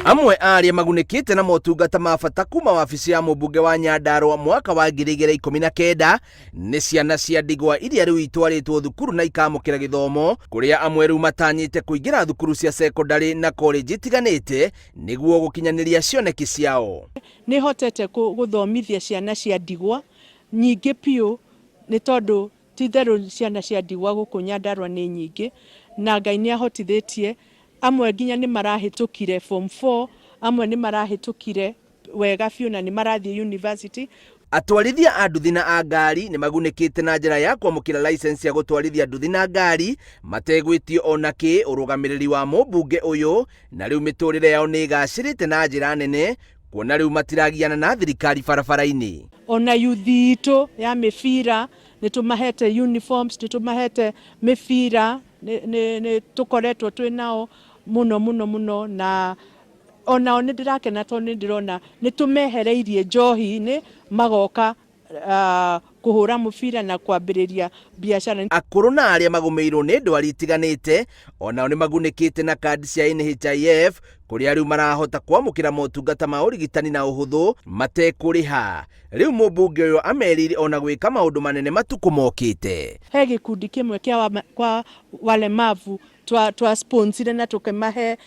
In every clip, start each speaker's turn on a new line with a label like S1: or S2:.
S1: Amwe a arĩa magunĩkĩte na motungata ma bata kuma wabici ya mũmbunge wa Nyandarua mwaka wa 2019 nĩ ciana cia ndigwa iria rĩu itwarĩtwo thukuru na ikamũkĩra gĩthomo, kũrĩa amwe rĩu matanyĩte kũingĩra thukuru cia cekondarĩ na korenji itiganĩte nĩguo gũkinyanĩria cioneki ciao.
S2: Nĩ hotete gũthomithia ciana cia ndigwa nyingĩ biũ, nĩ tondũ ti itherũ ciana cia ndigwa gũkũ Nyandarua nĩ nyingĩ, na Ngai nĩ ahotithĩtie amwe nginya nĩ marahĩtũkire form 4, amwe nĩ marahĩtũkire wega biũ na nĩ marathiĩ university.
S1: Atwarithia a nduthi na a ngari nĩ magunĩkĩte na njĩra ya kwamũkĩra license ya gũtwarithia nduthi na ngari mategwĩtio ona kĩ ũrũgamĩrĩri wa mũmbunge ũyũ, na rĩu mĩtũrĩre yao nĩ ĩgacĩrĩte na njĩra nene kuona rĩu matiragiana na thirikari barabara-inĩ.
S2: Ona yuthi itũ ya mĩbira nĩ tũmahete uniforms, nĩ tũmahete mĩbira, nĩ tũkoretwo twĩ nao mũno mũno mũno, na onao nĩ ndĩrakena tondũ nĩ ndĩrona nĩ tũmehereirie njohi-inĩ magoka kũhũra mũbira na kwambĩrĩria biacara.
S1: Akũrũ na arĩa magũmĩirwo nĩ ndwari itiganĩte onao nĩ magunĩkĩte na kandi cia NHIF, kũrĩa rĩu marahota kwamũkĩra motungata ma ũrigitani na ũhũthũ matekũrĩha. Rĩu mũmbunge ũyũ amerĩire ona gwĩka maũndũ manene matukũ mokĩte.
S2: He gĩkundi kĩmwe kĩa kwa walemavu twa sponsire na tũkĩmahe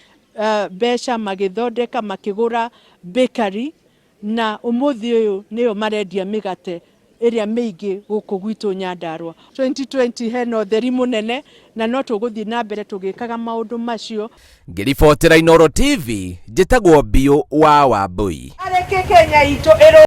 S2: mbeca, magĩthondeka makĩgũra bakery, na ũmũthĩ ũyũ nĩyo marendia mĩgate ĩrĩa mĩingĩ gũkũ gwitũ Nyandarua. 2020 hena ũtheri mũnene na no tũgũthiĩ na mbere tũgĩkaga maũndũ macio.
S1: Ngĩribotera Inooro TV, njĩtagwo Biũ wa Wambũi.
S2: Areke Kenya itũ ĩrũ.